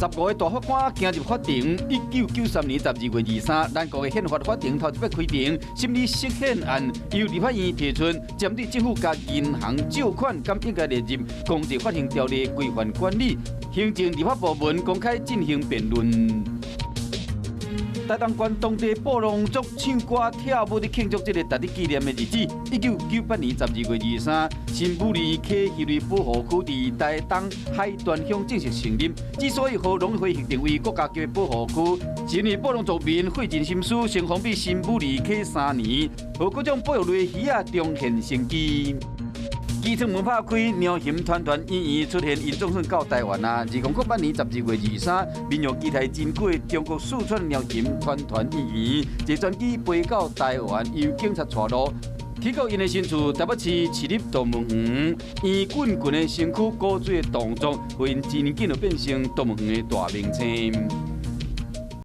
15个大法官行入法庭。1993年12月23，咱國的憲法法庭頭一擺開庭審理釋憲案，由立法院提出針對政府共銀行借款，敢應該列入公債發行條例規範管理，行政立法部門公開進行辯論。台東縣當地布農族唱歌跳舞的慶祝這個值得紀念的日子。1998年12月23，新武里溪魚類保護區佇台東海端鄉正式成立。之所以予農委會核定為國家級保護區，是因為布農族民費盡心思，先封閉新武里溪3年，予各種保育類魚仔重現生機。機場門拍開，貓熊團團圓圓出現，𪜶總算到台灣啊！2008年12月23，民用機台真久的中國四川貓熊團團圓圓，坐專機飛到台灣，由警察帶路，去到𪜶的新厝台北市市立動物園，圓滾滾的身軀，古錐的動作，予𪜶真緊就變成動物園的大明星。